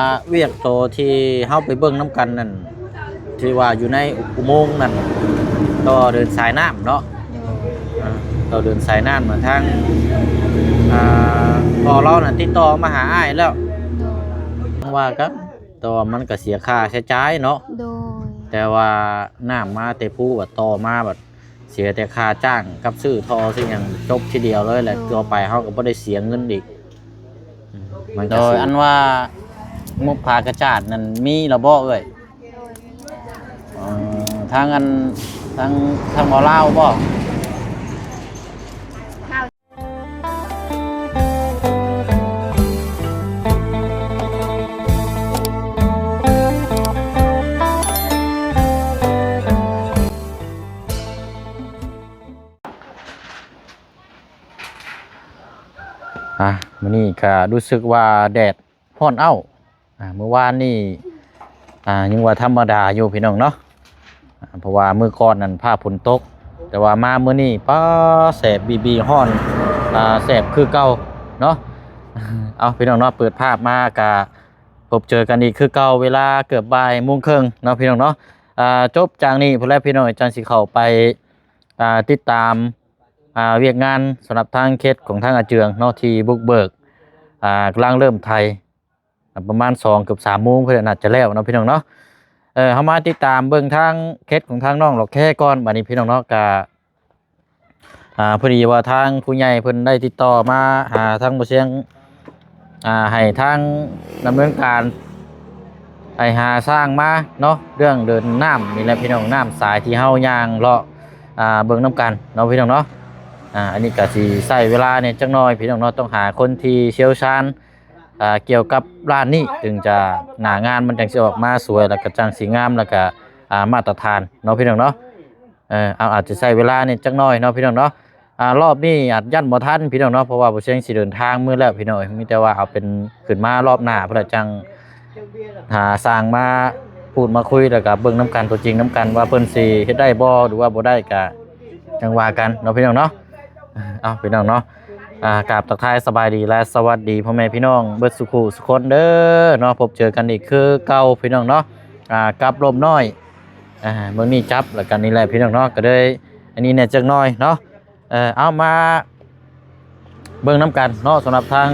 ອ່າ ວຽກໂຕທີ່ເຮົາໄປເບິ່ງນຳກັນນັ້ນ ທີ່ວ່າຢູ່ໃນອຸໂມງນັ້ນ ຕໍ່ເດີນສາຍນ້ຳເນາະ ໂດຍ ອ່າ ຕໍ່ເດີນສາຍນ້ຳນະ ທາງ ອ່າ ພໍ່ລາວນັ້ນຕິດຕໍ່ມາຫາອ້າຍແລ້ວ ໂດຍ ຈັ່ງວ່າກັນ ແຕ່ວ່າມັນກໍເສຍຄ່າໃຊ້ຈ່າຍເນາະ ໂດຍ ແຕ່ວ່ານ້ຳມາແຕ່ພູບັດຕໍ່ມາບັດ ເສຍແຕ່ຄ່າຈ້າງກັບຊື້ທໍ່ຊື້ຫຍັງຈົບທີດຽວເລີຍແຫຼະ ໂດຍ ຕໍ່ໄປເຮົາກໍບໍ່ໄດ້ເສຍເງິນອີກ ອືມ ມັນກໍ ໂດຍ ຊິ ອັນວ່າມຸກຜາກະຈາດນັ້ນມີແລ້ວບໍ່ເອື້ອຍ? ໂດຍ ມີແລ້ວ ອໍ ທາງອັນ ທາງ ທາງເວົ້າລາວບໍ່? ອ່າ ມື້ນີ້ກະຮູ້ສຶກວ່າແດດຮ້ອນເອົ້າ ອ່າ ມື້ວານນີ້ ອ່າ ຍັງວ່າທຳມະດາຢູ່ພີ່ນ້ອງເນາະ ອ່າ ເພາະວ່າມື້ກ່ອນນັ້ນຟ້າຝົນຕົກ ແຕ່ວ່າມາມື້ນີ້ ປ້າ ແສບບີບີ ຮ້ອນ ອ່າ ແສບຄືເກົ່າເນາະ ເອົາ ພີ່ນ້ອງເນາະ ເປີດພາບມາກະພົບເຈີກັນອີກຄືເກົ່າ ເວລາເກືອບບ່າຍໂມງເຄິ່ງເນາະ ພີ່ນ້ອງເນາະ ອ່າ ຈົບຈາກນີ້ພຸ້ນແຫຼະ ພີ່ນ້ອງ ຈັ່ງຊິເຂົ້າໄປ ອ່າ ຕິດຕາມ ອ່າ ວຽກງານສຳລັບທາງເຂດຂອງທາງອາເຈືອງເນາະ ທີ່ບຸກເບີກ ອ່າ ກຳລັງເລີ່ມໄຖ ອ່າ ປະມານສອງ ເກືອບສາມໂມງເພິ່ນໜ້າຈະແລ້ວເນາະ ພີ່ນ້ອງເນາະ ເອີ ເຮົາມາຕິດຕາມເບິ່ງທາງເຂດຂອງທາງນ້ອງຫຼອກແຄກ່ອນ ບາດນີ້ພີ່ນ້ອງເນາະ ກະ ອ່າ ພໍດີວ່າທາງຜູ້ໃຫຍ່ເພິ່ນໄດ້ຕິດຕໍ່ມາຫາທາງບໍ່ຊຽງ ອ່າ ໃຫ້ທາງດຳເນີນການ ໄປຫາຊ່າງມາເນາະ ເລື່ອງເດີນນ້ຳນີ້ແຫຼະພີ່ນ້ອງ ນ້ຳສາຍທີ່ເຮົາຍ່າງເລາະ ອ່າ ເບິ່ງນຳກັນເນາະ ພີ່ນ້ອງເນາະ ອ່າ ອັນນີ້ກະຊິໃຊ້ເວລາແດ່ຈັກໜ້ອຍພີ່ນ້ອງເນາະ ຕ້ອງຫາຄົນທີ່ຊ່ຽວຊານ ອ່າ ກ່ຽວກັບດ້ານນີ້ ຈຶ່ງຈະ ໜ້າງານມັນຈັ່ງຊິອອກມາສວຍ ແລ້ວກະຈັ່ງຊິງາມ ແລ້ວກະ ອ່າ ມາດຕະຖານເນາະ ພີ່ນ້ອງເນາະ ເອີ ເອົາ ອາດຈະໃຊ້ເວລາແດ່ຈັກໜ້ອຍເນາະ ພີ່ນ້ອງເນາະ ອ່າ ຮອບນີ້ອາດຢ້ານບໍ່ທັນພີ່ນ້ອງເນາະ ເພາະວ່າບໍ່ຊຽງຊິເດີນທາງມື້ແລ້ວພີ່ນ້ອງເອີຍ ມີແຕ່ວ່າເອົາເປັນຂຶ້ນມາຮອບໜ້າພຸ້ນລະ ຈັ່ງຫາຊ່າງມາພູດມາຄຸຍ ແລ້ວກະເບິ່ງນຳກັນຕົວຈິງນຳກັນວ່າເພິ່ນຊິເຮັດໄດ້ບໍ່ ຫຼືວ່າບໍ່ໄດ້ກະຈັ່ງວ່າກັນເນາະ ພີ່ນ້ອງເນາະ ເອົາ ພີ່ນ້ອງເນາະ ອ່າ ກາບທັກທາຍສະບາຍດີ ແລະ ສະຫວັດດີພໍ່ແມ່ພີ່ນ້ອງເບິດສູ່ຜູ້ສູ່ຄົນເດີເນາະ ພົບເຈີກັນອີກຄືເກົ່າພີ່ນ້ອງເນາະ ອ່າ ກັບລົມນ້ອຍ ອ່າ ເບິ່ງນີ້ຈັບ ແລ້ວກັນນີ້ແຫຼະພີ່ນ້ອງເນາະ ກໍເລີຍອັນນີ້ແດ່ຈັກໜ້ອຍເນາະ ເອີ ເອົາ ມາເບິ່ງນຳກັນເນາະ ສຳລັບທາງ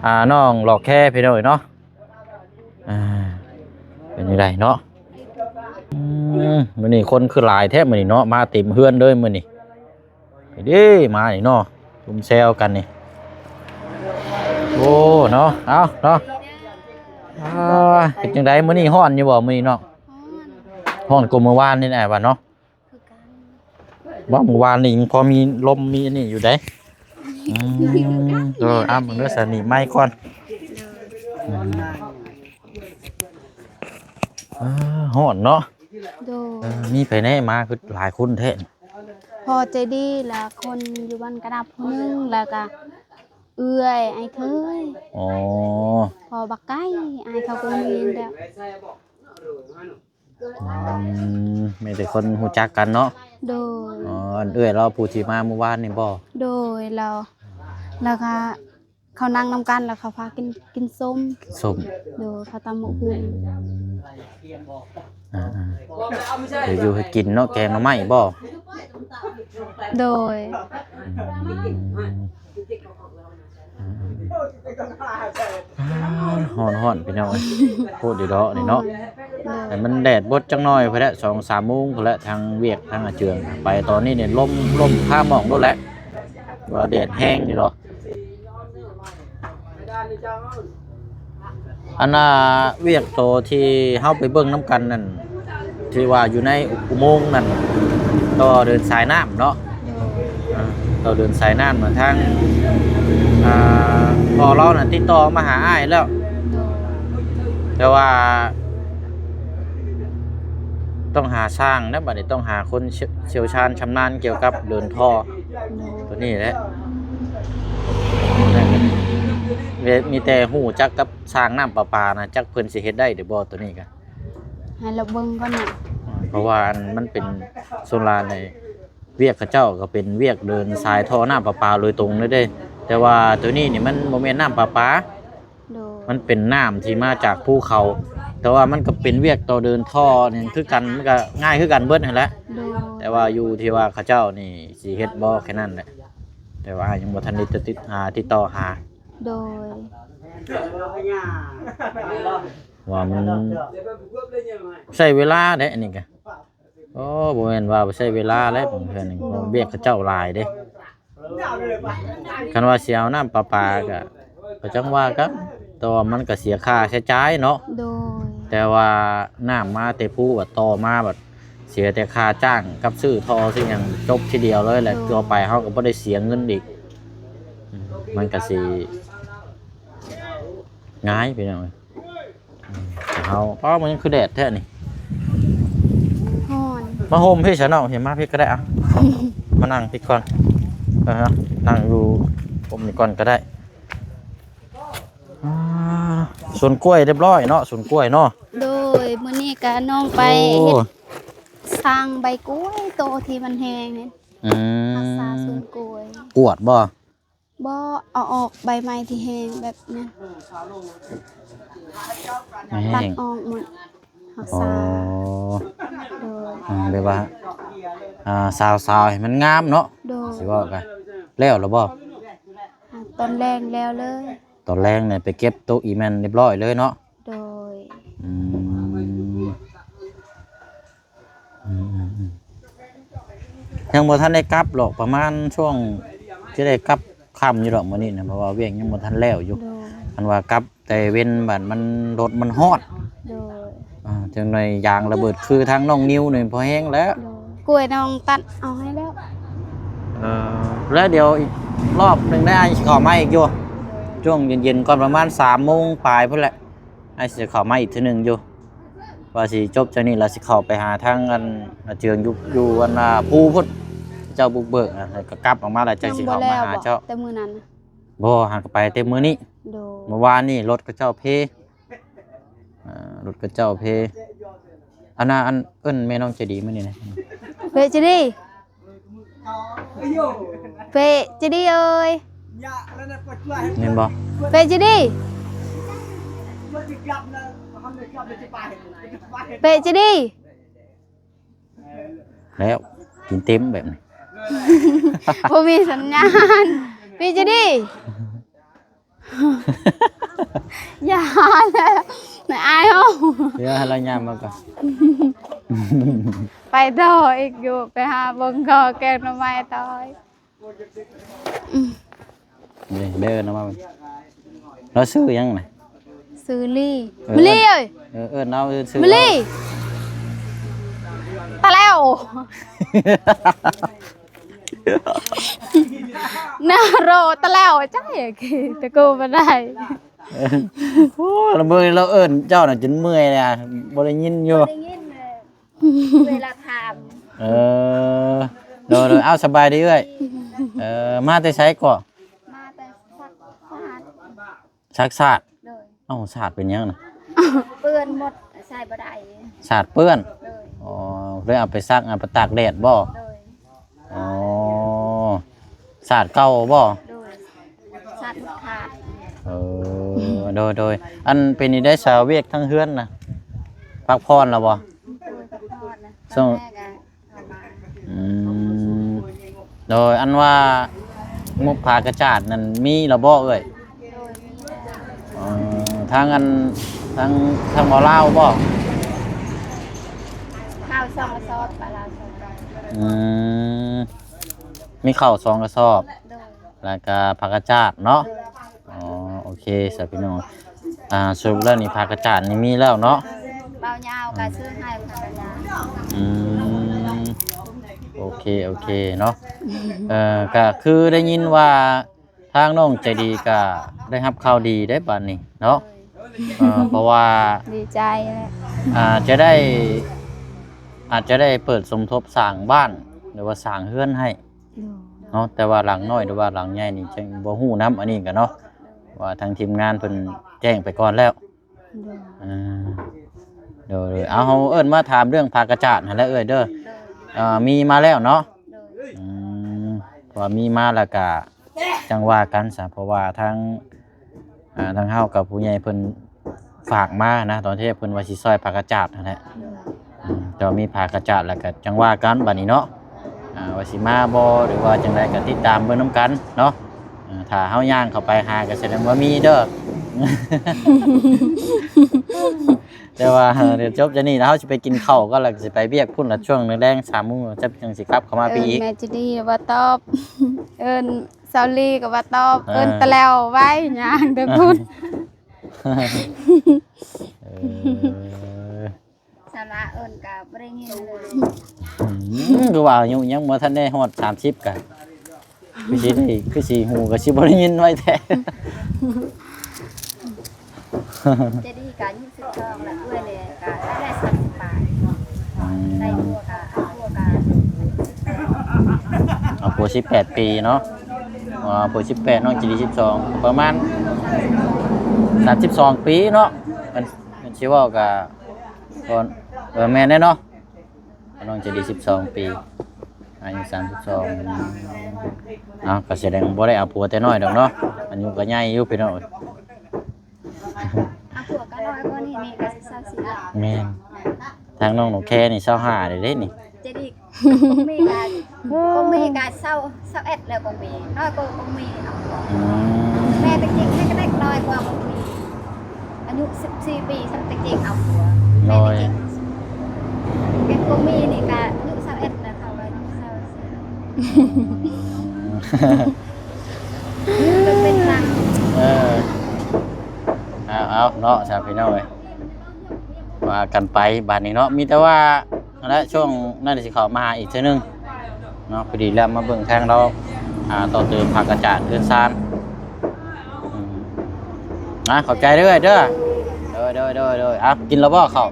ອ່າ ນ້ອງຫຼອກແຄພີ່ນ້ອງເອີຍເນາະ ອ່າ ເປັນຈັ່ງໃດເນາະ ອືມ ມື້ນີ້ຄົນຄືຫຼາຍແທ້ມື້ນີ້ເນາະ ມາເຕັມເຮືອນເລີຍມື້ນີ້ ເດ້ ມານີ້ເນາະ ຊຸມແຊວກັນນີ້ ໂອ້ ເນາະ ເອົາເນາະ ອ່າ ເປັນຈັ່ງໃດມື້ນີ້ຮ້ອນຢູ່ບໍ່ມື້ນີ້ເນາະ ຮ້ອນ ຮ້ອນກວ່າມື້ວານນີ້ແຫຼະວ່າເນາະ ຄືກັນ ວ່າມື້ວານນີ້ຍັງພໍມີລົມມີອັນນີ້ຢູ່ເດ້ ອືມ ເອີ ເອົາເບິ່ງເດີ ສະໜີບໄມກ່ອນ ອືມ ອ່າ ຮ້ອນເນາະ ໂດຍ ເອີ ມີໃຜແນ່ມາຄືຫຼາຍຄົນແທ້ ພໍ່ໃຈດີ ແລ້ວຄົນຢູ່ບ້ານກະດັບຜູ້ໜຶ່ງ ແລ້ວກະເອື້ອຍ ອ້າຍເຂີຍ ອໍ ພໍ່ບັກໄກ່ ອ້າຍເຂົາກໍມີແລ້ວ ອືມ ມີແຕ່ຄົນຮູ້ຈັກກັນເນາະ ໂດຍ ອໍ ອັນເອື້ອຍລາວຜູ້ທີ່ມາມື້ວານນີ້ບໍ່ ໂດຍ ແລ້ວ ແລ້ວກະ ເຂົານັ່ງນຳກັນ ແລ້ວເຂົາພາກິນ ກິນສົ້ມ ສົ້ມ ໂດຍ ເຂົາຕຳໝາກຫຸ່ງ ອືມ ອ່າໆ ເຮັດຢູ່ເຮັດກິນເນາະ ແກງໜໍ່ໄມ້ບໍ່ ໂດຍ ອືມ ອ່າ ຮ້ອນໆ ພີ່ນ້ອງເອີຍ ໂພດຢູ່ດອກນີ້ເນາະ ໂດຍ ໃຫ້ມັນແດດບົດຈັກໜ້ອຍພຸ້ນແຫຼະ ສອງສາມໂມງພຸ້ນແຫຼະ ທາງວຽກທາງອາເຈືອງ ໄປຕອນນີ້ນີ້ລົມ ລົມຄາໝອງໂລດແຫຼະ ວ່າແດດແຮງຢູ່ດອກ ອັນນ່າ ວຽກໂຕທີ່ເຮົາໄປເບິ່ງນຳກັນນັ້ນ ທີ່ວ່າຢູ່ໃນອຸໂມງນັ້ນ ຕໍ່ເດີນສາຍນ້ຳເນາະ ໂດຍ ອ່າ ຕໍ່ເດີນສາຍນ້ຳນະ ທາງ ອ່າ ພໍ່ລາວນະຕິດຕໍ່ມາຫາອ້າຍແລ້ວ ໂດຍ ແຕ່ວ່າ ຕ້ອງຫາຊ່າງນະ ບັດນີ້ຕ້ອງຫາຄົນ ຊ່ຽວ ຊ່ຽວຊານຊຳນານກ່ຽວກັບເດີນທໍ່ ໂດຍ ໂຕນີ້ແຫຼະ ມີແຕ່ຮູ້ຈັກກັບຊ່າງນ້ຳປະປານະ ຈັກເພິ່ນຊິເຮັດໄດ້ຫຼືບໍ່ ໂຕນີ້ກະ ໃຫ້ລາວເບິ່ງກ່ອນນະ ເພາະວ່າອັນມັນເປັນສ່ວນຫຼາຍໃນວຽກເຂົາເຈົ້າກໍເປັນວຽກເດີນສາຍທໍ່ນ້ຳປະປາໂດຍຕົງເລີຍເດ້ ແຕ່ວ່າໂຕນີ້ນີ້ມັນບໍ່ແມ່ນນ້ຳປະປາ ໂດຍ ມັນເປັນນ້ຳທີ່ມາຈາກພູເຂົາ ແຕ່ວ່າມັນກໍເປັນວຽກຕໍ່ເດີນທໍ່ຫຍັງຄືກັນ ມັນກໍງ່າຍຄືກັນເບິດຫັ້ນແຫຼະ ໂດຍ ແຕ່ວ່າຢູ່ທີ່ວ່າເຂົາເຈົ້ານີ້ຊິເຮັດບໍ່ແຄ່ນັ້ນແຫຼະ ແຕ່ວ່າຍັງບໍ່ທັນໄດ້ຕິດ ຫາ ຕິດຕໍ່ຫາ ໂດຍ ວ່າມັນໃຊ້ເວລາເດ້ ອັນນີ້ກະ ໂອ້ ບໍ່ແມ່ນວ່າບໍ່ໃຊ້ເວລາແຫຼະ ບາງເທື່ອນີ້ວຽກເຂົາເຈົ້າຫຼາຍເດ້ ຄັນວ່າຊິເອົານ້ຳປະປາກະ ກໍຈັ່ງວ່າກັນ ແຕ່ວ່າມັນກໍເສຍຄ່າໃຊ້ຈ່າຍເນາະ ໂດຍ ແຕ່ວ່ານ້ຳມາແຕ່ພູ ບັດຕໍ່ມາບັດເສຍແຕ່ຄ່າຈ້າງກັບຊື້ທໍ່ຊື້ຫຍັງ ຈົບທີດຽວເລີຍແຫຼະ ໂດຍ ຕໍ່ໄປເຮົາກໍບໍ່ໄດ້ເສຍເງິນອີກ ມັນກໍຊິງ່າຍ ພີ່ນ້ອງເອີຍ. ເຮົາ ປ້າ ມັນຍັງຄືແດດແທ້ນີ້ ຮ້ອນ ມາຮົ່ມພີ້ຊະເນາະ ເຫັນ ມາພີ້ກໍໄດ້ ອ່ະ ມານັ່ງພີ້ກ່ອນ ເອີ ນັ່ງຢູ່ຮົ່ມນີ້ກ່ອນກໍໄດ້ ອ່າ ສວນກ້ວຍຮຽບຮ້ອຍເນາະ ສວນກ້ວຍເນາະ ໂດຍ ມື້ນີ້ກະນ້ອງໄປ ໂອ້ ເຮັດສ້າງໃບກ້ວຍ ໂຕທີ່ມັນແຫ້ງນີ້ ອືມ ຮັກສາສວນກ້ວຍ ກວດບໍ່? ບໍ່ ເອົາອອກໃບໄມ້ທີ່ແຫ້ງແບບນັ້ນ ໃຫ້ແຫ້ງ ຕັດອອກໝົດ ຮັກສາ ອໍ ໂດຍ ອ່າ ແບບວ່າ ອ່າ ສາວໆ ໃຫ້ມັນງາມເນາະ ໂດຍ ຊິເວົ້າກະ ແລ້ວລະບໍ່? ອ່າ ຕອນແລງແລ້ວເລີຍ ຕອນແລງນີ້ໄປເກັບໂຕະອີ່ແມ່ນຮຽບຮ້ອຍເລີຍເນາະ ໂດຍ ອືມ. ອືມໆໆ ຍັງບໍ່ທັນໄດ້ກັບຫຼອກ ປະມານຊ່ວງ ຊິໄດ້ກັບຄ່ຳຢູ່ດອກມື້ນີ້ນະ ເພາະວ່າວຽກຍັງບໍ່ທັນແລ້ວຢູ່ ໂດຍ ຄັນວ່າກັບແຕ່ເວັນບາດມັນ ລົດມັນຮ້ອນ ໂດຍ ອ່າ ຈັ່ງໜ້ອຍຢາງລະເບີດ ຄືທາງນ້ອງນິວນີ້ພໍແຮງແລ້ວ ໂດຍ ກ້ວຍນ້ອງຕັດເອົາໃຫ້ແລ້ວ ເອີ ແລ້ວດຽວອີກລອບໜຶ່ງໄດ້ ອ້າຍຊິເຂົ້າມາອີກຢູ່ ໂດຍ ຊ່ວງເຢັນໆ ກ່ອນ ປະມານສາມໂມງປາຍພຸ້ນແຫຼະ ອ້າຍຊິເຂົ້າມາອີກເທື່ອໜຶ່ງຢູ່. ວ່າຊິຈົບຈາກນີ້ແລ້ວ ຊິເຂົ້າໄປຫາທາງອັນ ອາເຈືອງຢູ່ ຢູ່ອັນ ອ່າ ພູພຸ້ນ ເຈົ້າບຸກເບີກນະ ແລ້ວກໍກັບອອກມາແລ້ວ ຈັ່ງຊິເຂົ້າມາຫາເຈົ້າ ແຕ່ມື້ນັ້ນນະ ບໍ່ ຫາກໍໄປແຕ່ມື້ນີ້ ໂດຍ ມື້ວານນີ້ລົດເຂົາເຈົ້າເພ ອ່າ ລົດເຂົາເຈົ້າເພ ອັນນ່າ ອັນ ເອີ້ນແມ່ນ້ອງໃຈດີມື້ນີ້ນະ ເພ ໃຈດີ ເພ ໃຈດີເອີຍ ແມ່ນບໍ່? ເພ ໃຈດີ ເພ ໃຈດີ ແລ້ວກິນເຕັມແບບນີ້ ບໍ່ມີສັນຍານ ເພ ໃຈດີ ຢ່າແລ້ວ ອາຍເຮົາ ດຽວໃຫ້ລາວຍ່າງມາກ່ອນ ໄປຕໍ່ອີກຢູ່ ໄປຫາເບິ່ງຂໍແກງໜໍ່ໄມ້ຕໍ່ອີກ ອືມ ນີ້ເດີນອອກມາ ລາວຊື່ຫຍັງນະ? ຊື່ລີ ເອີ ມະລີເອີຍ ເອີ ເອີ້ນລາວຊື່ມະລີ ຕາແລ້ວ ນາໂຣຕະແລ້ວ ໃຈຕະໂກນບໍ່ໄດ້ ໂອ້ຍ ລະເບິ່ງລາວເອີ້ນເຈົ້ານະຈົນເມື່ອຍແລ້ວ ບໍ່ໄດ້ຍິນຢູ່ ບໍ່ໄດ້ຍິນເລີຍ ເວລາຖາມ ເອີ ໂດຍໆ ເອົາ ສະບາຍດີເອື້ອຍ ເອີ ມາແຕ່ໃສເກາະ? ມາແຕ່ສັກສາດ ສັກສາດ ໂດຍ ເອົ້າ ສາດເປັນຫຍັງນະ? ເປື້ອນໝົດ ໃສ່ບໍ່ໄດ້ ສາດເປື້ອນ ໂດຍ ອໍ ເລີຍເອົາໄປສັກ ເອົາໄປຕາກແດດບໍ່? ໂດຍ ອໍ ສາດເກົ່າບໍ່? ໂດຍ ສາດໝົດຂາດ ເອີ ໂດຍໆ ອັນເປັນນີ້ໄດ້ສາວຽກທັງເຮືອນນະ ພັກຜ່ອນແລ້ວບໍ່? ໂດຍ ພັກຜ່ອນນະ ຊ່ວງ ຕອນແລກອະ ອືມ ໂດຍ ອັນວ່າມຸກຜາກະຈາດນັ້ນມີແລ້ວບໍ່ເອື້ອຍ? ໂດຍ ມີແລ້ວ ອໍ ທາງອັນ ທາງ ທາງເບົາລາວບໍ່? ເຂົ້າສອງກະສອບ ປາລາວສອງກະສອບ ອືມ ມີເຂົ້າສອງກະສອບ ໂດຍ ແລ້ວກະຜັກກະຈາດເນາະ ໂດຍ ອໍ ໂອເຄ ສະພີ່ນ້ອງ ອ່າ ສະຫຼຸບແລ້ວນີ້ຜັກກະຈາດນີ້ມີແລ້ວເນາະ ເບົາຍາວກະຊື້ໃຫ້ຜັກກະຈາດ ອືມ ໂອເຄ ໂອເຄເນາະ ເອີ ກະຄືໄດ້ຍິນວ່າທາງນ້ອງໃຈດີກະໄດ້ຮັບຂ່າວດີເດ້ບາດນີ້ເນາະ ໂດຍ ເອີ ເພາະວ່າ ດີໃຈແຫຼະ ອາດຈະໄດ້ ອາດຈະໄດ້ເປີດສົມທົບສ້າງບ້ານ ຫຼືວ່າສ້າງເຮືອນໃຫ້ ໂດຍ ເນາະ ແຕ່ວ່າຫຼັງນ້ອຍ ຫຼືວ່າຫຼັງໃຫຍ່ນີ້ຈັ່ງບໍ່ຮູ້ນຳ ອັນນີ້ກະເນາະ ວ່າທາງທີມງານເພິ່ນແຈ້ງໄປກ່ອນແລ້ວ ໂດຍ ອ່າ ໂດຍ ເອົາ ເຮົາເອີ້ນມາຖາມເລື່ອງຜ້າກະຈາດຫັ້ນແຫຼະເອື້ອຍເດີ ໂດຍ ເອີ ມີມາແລ້ວເນາະ ໂດຍ ອືມ ເພາະວ່າມີມາແລ້ວກະຈັ່ງວ່າກັນຊະ ເພາະວ່າທາງ ອ່າ ທາງເຮົາກັບຜູ້ໃຫຍ່ເພິ່ນຝາກມານະ ຕອນທີ່ເພິ່ນວ່າຊິຊ່ອຍຜ້າກະຈາດຫັ້ນແຫຼະ. ໂດຍ ອືມ ແຕ່ວ່າມີຜ້າກະຈາດແລ້ວກໍຈັ່ງວ່າກັນບັດນີ້ເນາະ ອ່າ ວ່າຊິມາບໍ່ ຫຼືວ່າຈັ່ງໃດກໍຕິດຕາມເບິ່ງນຳກັນເນາະ. ອ່າ ຖ້າເຮົາຍ່າງເຂົ້າໄປຫາກໍສະແດງວ່າມີເດີ. ແຕ່ວ່າ ເອີ ດຽວຈົບຈາກນີ້ແລ້ວ ເຮົາຊິໄປກິນເຂົ້າກ່ອນ ແລ້ວກໍຊິໄປວຽກພຸ້ນລະ ຊ່ວງແລງໆ ສາມໂມງ ຈັກຈັ່ງຊິກັບເຂົ້າມາປີອີກ. ເອີ້ນແມ່ຈີດີກໍບໍ່ຕອບ ເອີ້ນຊາວລີກໍບໍ່ຕອບ ເອີ ເອີ້ນຕາແຫຼວໄວ້ ຍ່າງແຕ່ພຸ້ນ. ເອີ ສາລະເອີ້ນກໍບໍ່ໄດ້ຍິນເລີຍ. ອືມ ຄືວ່າອາຍຸຍັງບໍ່ທັນໄດ້ຮອດສາມສິບກະ ຄືຊິໄດ້ ຄືຊິຮູ້ ກໍຊິບໍ່ໄດ້ຍິນໄວແທ້. ຈະດີກະອາຍຸສິບສອງແລ້ວ ເອື້ອຍແລ້ວກະໄດ້ສາມສິບປາຍ. ອືມ ໄດ້ຜົວກະ ເອົາຜົວກະ ເອົາຜົວສິບແປດປີເນາະ. ອ່າ ຜົວສິບແປດ ນ້ອງຈະດີສິບສອງ ປະມານສາມສິບສອງປີເນາະ. ມັນ ມັນຊິເວົ້າກະ ກໍ ເອີ ແມ່ນແດ່ເນາະ. ນ້ອງຈະດີສິບສອງປີ ອາຍຸສາມສິບສອງ. ເອົາ ກໍສະແດງບໍ່ໄດ້ເອົາຜົວແຕ່ນ້ອຍດອກເນາະ ອາຍຸກໍໃຫຍ່ຢູ່ພີ່ນ້ອງ. ເອົາຜົວກໍນ້ອຍກວ່ານີ້ ນີ້ກໍຊາວສີ່ແລ້ວ. ແມ່ນ ທາງນ້ອງໜູແຄນີ້ຊາວຫ້າແລ້ວເດ້ນີ້. ຈະດີ ກົງມີກະ ກົງມີກະຊາວ ຊາວເອັດແລ້ວ ກົງມີ ນ້ອຍກວ່າກົງມີເນາະ. ອືມ ແມ່ຕົວຈິງໃຫ້ກໍເດັກນ້ອຍກວ່າກົງມີ ອາຍຸສິບສີ່ປີ ຊ່ຳຕົວຈິງເອົາຜົວ. ໂດຍ ແມ່ຕົວຈິງ ເປັນກົງມີນີ້ກະອາຍຸຊາວເອັດແລ້ວ ເຂົາວ່າອາຍຸຊາວສີ່. ອືມ ກໍເປັນນາງ ເອີ ເອົາ ເອົາເນາະ ຊະພີ່ນ້ອງເອີຍ ວ່າກັນໄປບາດນີ້ເນາະ. ມີແຕ່ວ່າ ຫັ້ນແຫຼະ ຊ່ວງນັ້ນຊິເຂົ້າມາຫາອີກເທື່ອໜຶ່ງເນາະ ພໍດີແລ້ວມາເບິ່ງທາງລາວ ອ່າ ຕໍ່ເຕີມຜ້າກະຈາດເຮືອນຊານ. ອືມ ອ່າ ຂອບໃຈເດີເອື້ອຍເດີ. ໂດຍ ໂດຍ ໂດຍ ໂດຍ. ອ່າ ກິນແລ້ວບໍ່ເຂົ້າ?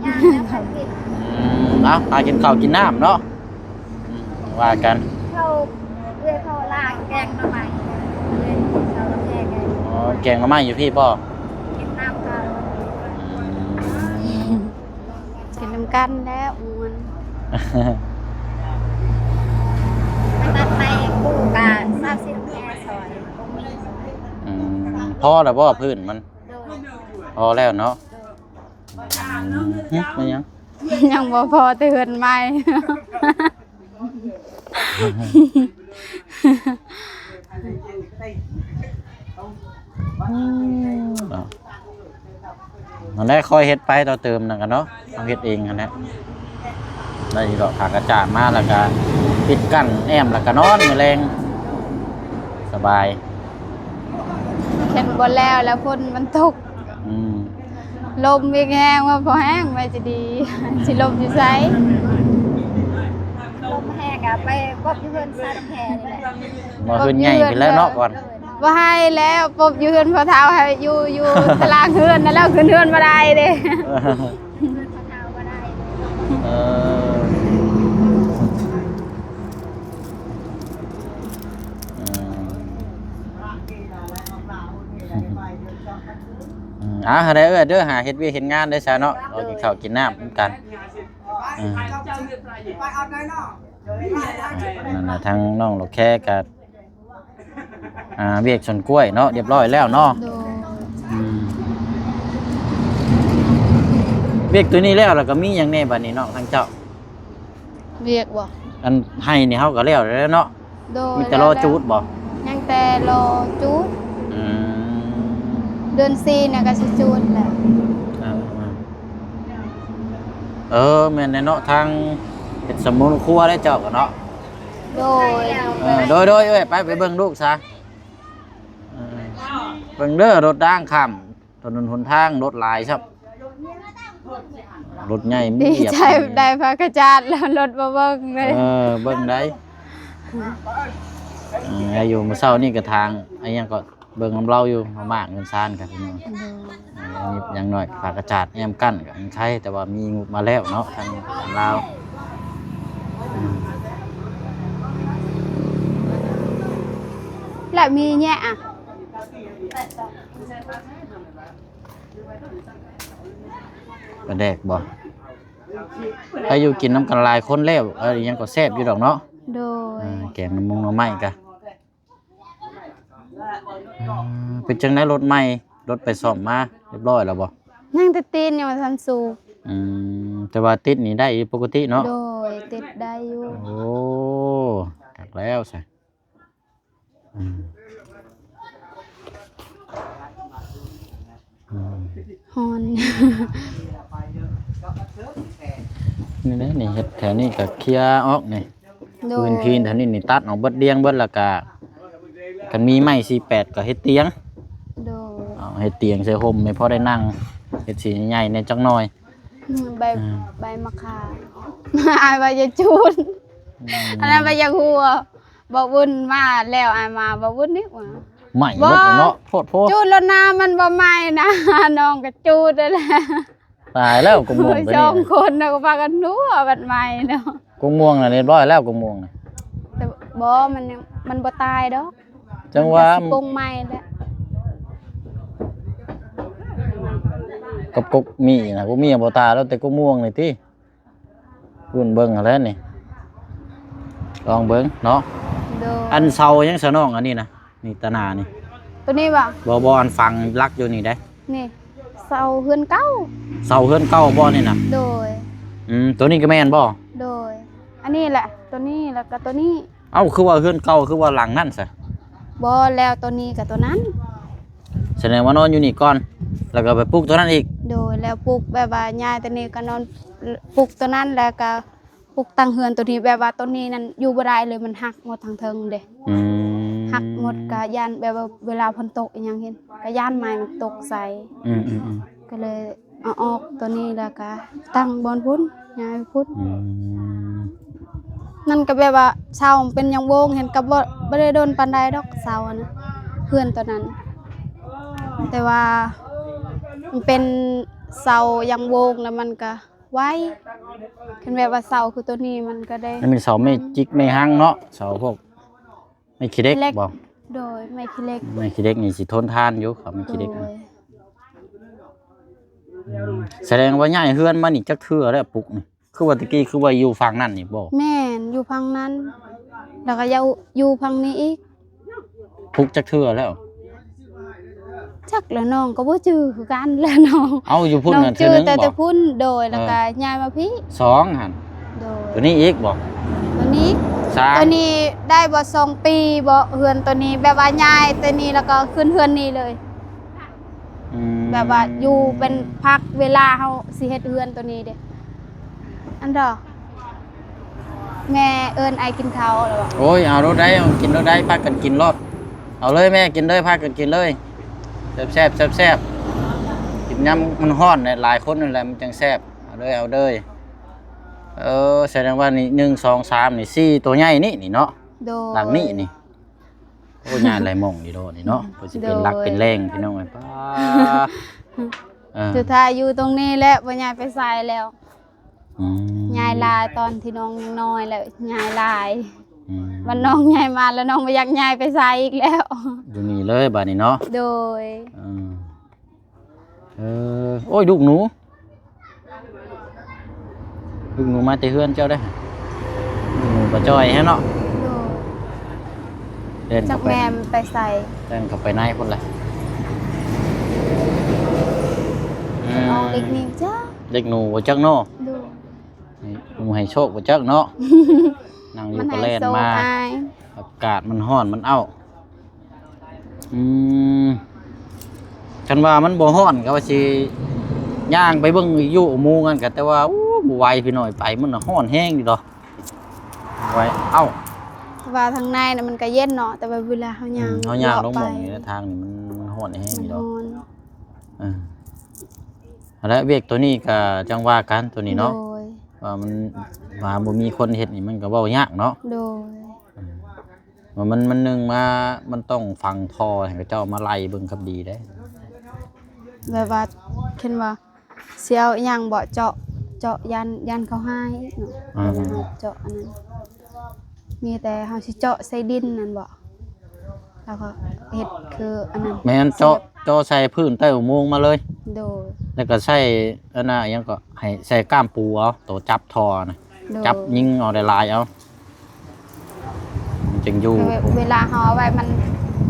ຍັງ ຍັງບໍ່ໄດ້ກິນ. ອືມ ອ່າ ຫາກິນເຂົ້າກິນນ້ຳເນາະ. ອືມ ວ່າກັນ ເຂົ້າ ເອື້ອຍເຂົ້າລ້າງແກງໜໍ່ໄມ້ ເອື້ອຍເຂົ້າແກງ. ອໍ ແກງໜໍ່ໄມ້ຢູ່ພີ້ບໍ່? ກິນນ້ຳເຂົ້າ. ອືມ ກິນນຳກັນແລ້ວມ່ວນ. ໄປຕັດໄມ້ປູກກະຊາວສິບແມ່ຊອຍ. ອືມ ພໍແລ້ວບໍ່ພື້ນມັນ? ໂດຍ ພໍແລ້ວເນາະ. ໂດຍ ອືມ ຫຶ ແມ່ນຫຍັງ? ຍັງບໍ່ພໍແຕ່ເຮືອນໃໝ່. ອືມ ເນາະ ນັ້ນແຫຼະ ຄ່ອຍເຮັດໄປຕໍ່ເຕີມນັ້ນກະເນາະ ເຮົາເຮັດເອງຫັ້ນແຫຼະ. ໄດ້ດອກຜ້າກະຈາດມາແລ້ວກະປິດກັ້ນແອ້ມ ແລ້ວກະນອນມື້ແລງ ສະບາຍ. ເຮັດບໍ່ແລ້ວ ແລ້ວຝົນມັນຕົກ. ອືມ ລົມອີກແຮງວ່າພໍແຮງ ແມ່ຈະດີ ຊິຫຼົບຢູ່ໃສ? ລົມແຮງກະໄປກົບຢູ່ເຮືອນຊາວແພນີ້ແຫຼະ. ບໍ່ ເຮືອນໃຫຍ່ພຸ້ນແລ້ວເນາະກ່ອນ. ບໍ່ໃຫ້ແລ້ວ ປົບຢູ່ເຮືອນພໍ່ເຖົ້າ ໃຫ້ຢູ່ ຢູ່ຕາລາງເຮືອນນັ້ນແລ້ວ ຂຶ້ນເຮືອນບໍ່ໄດ້ເດ້. ເຮືອນພໍ່ເຖົ້າບໍ່ໄດ້. ເອີ ອືມ ອືມ ອ່າ ຫັ້ນແຫຼະເອື້ອຍເດີ ຫາເຮັດວຽກເຮັດງານເດີຊະເນາະ ເອົາກິນເຂົ້າກິນນ້ຳນຳກັນ. ອືມ ນັ້ນນະ ທາງນ້ອງໂລແຄກະ ອ່າ ວຽກສວນກ້ວຍເນາະ ຮຽບຮ້ອຍແລ້ວເນາະ. ໂດຍ ອືມ ວຽກໂຕນີ້ແລ້ວ ແລ້ວກະມີຫຍັງແດ່ບາດນີ້ນ້ອງ ທາງເຈົ້າ? ວຽກບໍ່? ອັນໄຮ່ນີ້ເຮົາກະແລ້ວແລ້ວເນາະ. ໂດຍ ມີແຕ່ລໍຈູດບໍ່? ຍັງແຕ່ລໍຈູດ. ອືມ ເດືອນສີ່ນີ້ກະຊິຈູດແຫຼະ. ເອີ ເອີ ແມ່ນແຫຼະເນາະ ທາງເຮັດສຳມະຄົວແລ້ວເຈົ້າກະເນາະ. ໂດຍ ເອີ ໂດຍ ໂດຍ ເອີຍ ໄປ ໄປເບິ່ງລູກຊະ. ເອີ ເບິ່ງເດີ ລົດດ້າງຂ້າມ ຖະໜົນຫົນທາງລົດຫຼາຍຊ້ຳ ລົດໃຫຍ່ ດີໃຈ ໄດ້ຜ້າກະຈາດແລ້ວ ລົດບໍ່ເບິ່ງເລີຍ. ເອີ ເບິ່ງໄດ້ ເອີ ຢູ່ມື້ເຊົ້ານີ້ກະທາງ ອີຫຍັງກໍເບິ່ງນຳລາວຢູ່ ມາມ້າງເຮືອນຊານກັນພີ່ນ້ອງ. ໂດຍ ເອີ ຢ່າງໜ້ອຍຜ້າກະຈາດແອ້ມກັ້ນກະຍັງໄຄ ແຕ່ວ່າມີງົບມາແລ້ວເນາະ ທາງລາວ. ອືມ ແລ້ວມີແຍະອະ ປາແດກບໍ່? ໄປຢູ່ກິນນຳກັນຫຼາຍຄົນແລ້ວ ເອີ ອີຫຍັງກໍແຊບຢູ່ດອກເນາະ. ໂດຍ ເອີ ແກງໜໍ່ມົງໜໍ່ໄມ້ກະ ອືມ ເປັນຈັ່ງໃດ ລົດໃໝ່ ລົດໄປສ້ອມມາຮຽບຮ້ອຍແລ້ວບໍ່? ຍັງແຕ່ຕີນຍັງບໍ່ທັນສູບ. ອືມ ແຕ່ວ່າຕິດນີ້ໄດ້ຢູ່ປົກກະຕິເນາະ? ໂດຍ ຕິດໄດ້ຢູ່. ໂອ້ ຄັກແລ້ວຊະ. ອືມ ອືມ ຮ້ອນ. ນີ້ແຫຼະ ນີ້ເຮັດແຖວນີ້ກໍເຄຍອອກນີ້. ໂດຍ ພື້ນທີ່ແຖວນີ້ນີ້ຕັດອອກເບິດ ລຽງເບິດ ແລ້ວກະຄັນມີໄມ້ສີ່ແປດກໍເຮັດຕຽງ. ໂດຍ ເອົາເຮັດຕຽງໃສ່ຮົ່ມໃຫ້ພໍໄດ້ນັ່ງ ເຮັດຊິໃຫຍ່ແດ່ຈັກໜ້ອຍ. ອືມ ໃບ ອືມ ໃບມະຂາມ ອ້າຍວ່າຢ່າຈູດ. ອືມ ອັນນັ້ນວ່າຢ່າຫົວ. ບໍ່ວຸ້ນມາແລ້ວ ອ້າຍມາບໍ່ວຸ້ນນີ້ວ່າ ໄໝ້ໝົດເນາະ. ໂພດໂພ ຈູດແລ້ວນະ ມັນບໍ່ໄໝ້ນະ ນ້ອງກໍຈູດນັ້ນແຫຼະ. ຕາຍແລ້ວ ກົກມ່ວງຕົວນີ້ ສອງຄົນນະກໍພາກັນຫົວ ບັດໄໝ້ເນາະ. ກົກມ່ວງນະຮຽບຮ້ອຍແລ້ວ ກົກມ່ວງນະ. ແຕ່ບໍ່ ມັນຍັງ ມັນບໍ່ຕາຍດອກ ຈັ່ງວ່າ ມັນກໍຊິປົງໃໝ່ແຫຼະ. ກັບກົກໝີ່ນະ ກົກໝີ່ບໍ່ຕາຍແລ້ວ ແຕ່ກົກມ່ວງນີ້ຕິ. ວຸ້ນເບິ່ງຫັ້ນແຫຼະນີ້ ລອງເບິ່ງເນາະ. ໂດຍ ອັນເສົາຫຍັງສະນ້ອງ ອັນນີ້ນະ ນີ້ຕາໜ້ານີ້ ຕົວນີ້ບໍ່? ບໍ່ ບໍ່ ອັນຝັງຫຼັກຢູ່ນີ້ເດ້. ນີ້ເສົາເຮືອນເກົ່າ. ເສົາເຮືອນເກົ່າບໍ່ນີ້ນະ? ໂດຍ. ອືມ ຕົວນີ້ກໍແມ່ນບໍ່? ໂດຍ ອັນນີ້ແຫຼະ ຕົວນີ້ ແລ້ວກໍຕົວນີ້. ເອົ້າ ຄືວ່າເຮືອນເກົ່າ ຄືວ່າຫຼັງນັ້ນຊະ? ບໍ່ ແລ້ວຕົວນີ້ກັບຕົວນັ້ນ. ສະແດງວ່ານອນຢູ່ນີ້ກ່ອນ ແລ້ວກໍໄປປຸກຕົວນັ້ນອີກ? ໂດຍ ແລ້ວປຸກແບບວ່າຍ້າຍຕົວນີ້ກໍນອນ ປຸກຕົວນັ້ນ ແລ້ວກໍປຸກຕັ້ງເຮືອນຕົວນີ້ ແບບວ່າຕົວນີ້ນັ້ນຢູ່ບໍ່ໄດ້ເລີຍ ມັນຫັກໝົດທາງເທິງເດ້. ອືມ ຫັກໝົດ ກໍຢ້ານແບບວ່າເວລາຝົນຕົກອີ່ຫຍັງເຫັນ ກໍຢ້ານໄມ້ມັນຕົກໃສ່. ອືມໆໆ ກໍເລີຍ ເອົາອອກຕົວນີ້ແລ້ວກະຕັ້ງບ່ອນພຸ້ນ ຍ້າຍໄປພຸ້ນ. ອືມ ນັ້ນກໍແບບວ່າເສົາມັນເປັນຍາງໂວງ ເຫັນກໍບໍ່ ບໍ່ໄດ້ດົນປານໃດດອກເສົາອັນນັ້ນ ເຮືອນຕົວນັ້ນ ແຕ່ວ່າມັນເປັນເສົາຍາງໂວງ ແລ້ວມັນກໍໄວ. ຄັນແບບວ່າເສົາຄືຕົວນີ້ມັນກໍໄດ້ ອັນນີ້ເສົາໄມ້ຈິກໄມ້ຮັງເນາະ ເສົາພວກ ໄມ້ຂີ້ເຫຼັກ ເຫຼັກ ບໍ່? ໂດຍ ໄມ້ຂີ້ເຫຼັກ ໄມ້ຂີ້ເຫຼັກນີ້ຊິທົນທານຢູ່ ເຂົາໄມ້ຂີ້ເຫຼັກ. ໂດຍ ອືມ ສະແດງວ່າຍ້າຍເຮືອນມານີ້ຈັກເທື່ອແລ້ວ? ປຸກນີ້ ຄືວ່າແຕ່ກີ້ ຄືວ່າຢູ່ຝັ່ງນັ້ນນີ້ບໍ່? ແມ່ນ ຢູ່ຝັ່ງນັ້ນ ແລ້ວກໍຢູ່ ຢູ່ຝັ່ງນີ້ອີກ. ປຸກຈັກເທື່ອແລ້ວ? ຈັກແລ້ວ ນ້ອງກໍບໍ່ຈື່ຄືກັນແຫຼະນ້ອງ. ເອົ້າ ຢູ່ພຸ້ນ ນ້ອງຈື່ແຕ່ ແຕ່ພຸ້ນ. ໂດຍ ແລ້ວກໍ ເອີ ຍ້າຍມາພີ້ ສອງຫັ້ນ. ໂດຍ ຕົວນີ້ອີກບໍ່? ຕົວນີ້ ສາມ ຕົວນີ້ໄດ້ບໍ່ ສອງປີບໍ່ ເຮືອນຕົວນີ້ ແບບວ່າຍ້າຍຕົວນີ້ ແລ້ວກໍຂຶ້ນເຮືອນນີ້ເລີຍ. ອືມ ແບບວ່າຢູ່ເປັນພັກເວລາເຮົາຊິເຮັດເຮືອນຕົວນີ້ເດ້. ອັນດອກ ແມ່ເອີ້ນອ້າຍກິນເຂົ້າແລ້ວ. ໂອ້ຍ ເອົາໂລດໄດ໋ ເອົາກິນໂລດໄດ໋ ພາກັນກິນໂລດ. ເອົາເລີຍແມ່ ກິນເລີຍ ພາກັນກິນເລີຍ. ແຊບໆ ແຊບໆ ກິນຍາມມັນຮ້ອນແຫຼະ ຫຼາຍຄົນນັ້ນແຫຼະ ມັນຈັ່ງແຊບ. ເອົາເລີຍ ເອົາເລີຍ. ເອີ ສະແດງວ່ານີ້ ໜຶ່ງ ສອງ ສາມ ນີ້ ສີ່ ຕົວໃຫຍ່ນີ້ ນີ້ເນາະ. ໂດຍ ຫຼັງນີ້ນີ້. ໂອ້ ຍ້າຍຫຼາຍໝ່ອງຢູ່ໂລດນີ້ເນາະ ເພື່ອຊິເປັນຫຼັກເປັນແຫຼ່ງ ໂດຍ ພີ່ນ້ອງເອີຍ. ປ້າ ເອີ ສຸດທ້າຍຢູ່ຕົງນີ້ແຫຼະ ບໍ່ຍ້າຍໄປໃສແລ້ວ. ອືມ ຍ້າຍຫຼາຍຕອນທີ່ນ້ອງຍັງນ້ອຍແລ້ວ ຍ້າຍຫຼາຍ. ອືມ ບັດນ້ອງໃຫຍ່ມາແລ້ວ ນ້ອງບໍ່ຢາກຍ້າຍໄປໃສອີກແລ້ວ. ຢູ່ນີ້ເລີຍບາດນີ້ເນາະ. ໂດຍ ເອີ ເອີ ໂອ້ຍ ລູກໜູ ລູກໜູມາແຕ່ເຮືອນເຈົ້າເດ້. ລູກໜູກໍຈ່ອຍແຮງເນາະ. ໂດຍ ເດີນເຂົ້າໄປ ຈັກແມ່ນໄປໃສ ເດີນເຂົ້າໄປໃນພຸ້ນແຫຼະ. ອືມ ນ້ອງເລັກນີ້ຈ້າ ເລັກໜູບໍ່ຈັກເນາະ. ໂດຍ ໃຫ້ ໃຫ້ໂຊກບໍ່ຈັກເນາະ. ນັ່ງຢູ່ກໍແລ່ນມາ ມັນໃຫ້ໂຊກອ້າຍ ອາກາດມັນຮ້ອນ ມັນເອົ້າ. ອືມ ຄັນວ່າມັນບໍ່ຮ້ອນກໍວ່າຊິຍ່າງໄປເບິ່ງຢູ່ອຸໂມງນັ້ນ ກໍແຕ່ວ່າ ໂອ້ ບໍ່ໄຫວພີ່ນ້ອງ ໄປມັນຮ້ອນແຮງຢູ່ດອກ. ໄຫວ ເອົ້າ ວ່າທາງໃນນະມັນກໍເຢັນເນາະ ແຕ່ວ່າເວລາເຮົາຍ່າງ ອືມ ເຮົາຍ່າງລົງໝ່ອງນີ້ ເລາະໄປ ທາງນີ້ມັນຮ້ອນແຮງຢູ່ດອກ. ມັນຮ້ອນ ເອີ ຫັ້ນແຫຼະ ວຽກຕົວນີ້ກໍຈັ່ງວ່າກັນຕົວນີ້ເນາະ. ໂດຍ ວ່າມັນ ວ່າບໍ່ມີຄົນເຮັດນີ້ ມັນກໍເວົ້າຍາກເນາະ. ໂດຍ ອືມ ວ່າມັນ ມັນໜຶ່ງມາ ມັນຕ້ອງຝັງທໍ່ໃຫ້ເຂົາເຈົ້າມາໄລ່ເບິ່ງຄັບດີເດ້. ແບບວ່າ ຄັນວ່າຊິເອົາອີ່ຫຍັງເບາະ ເຈາະ ເຈາະ ຢ້ານ ຢ້ານເຂົາຮ້າຍເນາະ. ອືມ ເວລາເຮົາເຈາະອັນນັ້ນ ມີແຕ່ເຮົາຊິເຈາະໃສ່ດິນນັ້ນເບາະ ແລ້ວກໍເຮັດຄືອັນນັ້ນ. ແມ່ນ ເຈາະ ເຈາະໃສ່ພື້ນໃຕ້ອຸໂມງມາເລີຍ. ໂດຍ ແລ້ວກໍໃສ່ອັນນ່າ ອີ່ຫຍັງກໍ ໃຫ້ໃສ່ກ້າມປູເອົາ ໂຕຈັບທໍ່ນະ. ໂດຍ ຈັບຍິງເອົາຫຼາຍໆເອົາ ມັນຈຶ່ງຢູ່. ເວ ເວລາເຮົາເອົາໄວ້ມັນ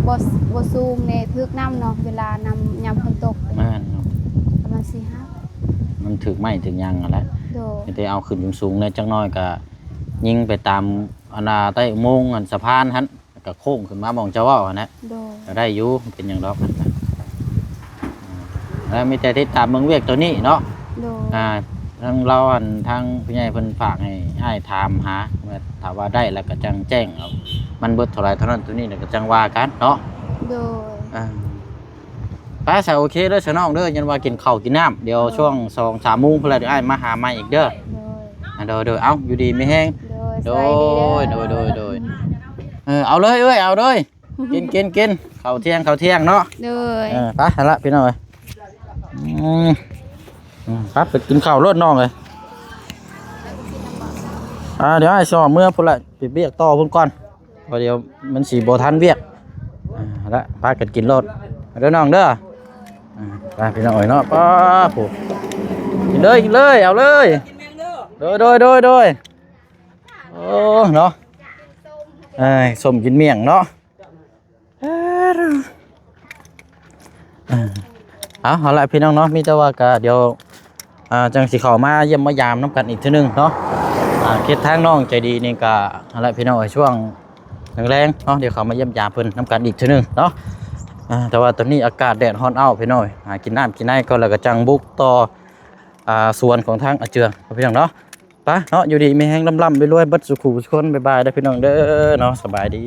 ບໍ່ ບໍ່ສູງແດ່ ຖືກນ້ຳເນາະ ເວລານ້ຳ ຍາມຝົນຕົກ ແມ່ນເນາະ ປະມານສີ່ຫ້າ ມັນຖືກໄມ້ຖືກຫຍັງຫັ້ນແຫຼະ ໂດຍ ມີແຕ່ເອົາຂຶ້ນສູງໆແດ່ຈັກໜ້ອຍ ກະຍິງໄປຕາມ ອັນນ່າ ໃຕ້ອຸໂມງ ອັນສະພານຫັ້ນ ກະໂຄ້ງຂຶ້ນມາໝ່ອງເຈົ້າເວົ້າຫັ້ນແຫຼະ ໂດຍ ກະໄດ້ຢູ່ ເປັນຫຍັງດອກ ແລ້ວມີແຕ່ຕິດຕາມເບິ່ງວຽກໂຕນີ້ເນາະ ໂດຍ ອ່າ ທາງລາວ ອັນ ທາງຜູ້ໃຫຍ່ເພິ່ນຝາກໃຫ້ອ້າຍຖາມຫາ ຖ້າວ່າໄດ້ແລ້ວກະຈັ່ງແຈ້ງເອົາ ມັນເບິດເທົ່າໃດເທົ່ານັ້ນເທົ່ານີ້ ແລ້ວກະຈັ່ງວ່າກັນເນາະ ໂດຍ ອ່າ ໄປຊະ ໂອເຄເດີຊະນ້ອງເດີ ຍັນວ່າກິນເຂົ້າກິນນ້ຳ ດຽວ ໂດຍ ຊ່ວງສອງສາມໂມງພຸ້ນລະ ດຽວອ້າຍມາຫາໃໝ່ອີກເດີ ໂດຍ ອ່າ ໂດຍໆ ເອົາ ຢູ່ດີມີແຮງ ໂດຍ ໂດຍ ສະບາຍດີເດີ ໂດຍໆ ເອີ ເອົາເລີຍເອີຍ ເອົາເລີຍ ກິນໆໆ ເຂົ້າທ່ຽງ ເຂົ້າທ່ຽງເນາະ ໂດຍ ເອີ ໄປຫັ້ນລະພີ່ນ້ອງເອີຍ ອືມ ອືມ ໄປ ໄປກິນເຂົ້າໂລດນ້ອງເອີຍ ອ່າ ດຽວອ້າຍຊິອອກເມືອພຸ້ນລະ ໄປວຽກຕໍ່ພຸ້ນກ່ອນ ເພາະດຽວມັນຊິບໍ່ທັນວຽກ ອ່າ ລະ ພາກັນກິນໂລດ ເດີນ້ອງເດີ ອ່າ ໄປພີ່ນ້ອງເອີຍເນາະ ປ້າ ຜູ້ ກິນເລີຍ ກິນເລີຍ ເອົາເລີຍ ໂດຍ ໂດຍ ໂດຍ ໂດຍ ໂອ້ ເນາະ ເອີຍ ສົ້ມກິນໝ້ຽງເນາະ ເອີ ເອົາ ເອົາລະພີ່ນ້ອງເນາະ ມີແຕ່ວ່າກະດຽວ ອ່າ ຈັ່ງຊິເຂົ້າມາຢ້ຽມມາຢາມນຳກັນອີກເທື່ອໜຶ່ງເນາະ ອ່າ ເຂດທາງນ້ອງໃຈດີນີ້ກະ ເອົາລະພີ່ນ້ອງເອີຍ ຊ່ວງແລງໆເນາະ ດຽວເຂົ້າມາຢ້ຽມຢາມເພິ່ນນຳກັນອີກເທື່ອໜຶ່ງເນາະ ອ່າ ແຕ່ວ່າຕອນນີ້ອາກາດແດດຮ້ອນອ້າວພີ່ນ້ອງເອີຍ ຫາກິນນ້ຳກິນໃນກ່ອນ ແລ້ວກະຈັ່ງບຸກຕໍ່ ອ່າ ສວນຂອງທາງອາເຈືອງເນາະ ພີ່ນ້ອງເນາະ ໄປເນາະ ຢູ່ດີມີແຮງ ລ່ຳໆລວຍໆ ເບິດສູ່ຄູ່ສູ່ຄົນ ບາຍບາຍເດີພີ່ນ້ອງເດີເນາະ ສະບາຍດີ.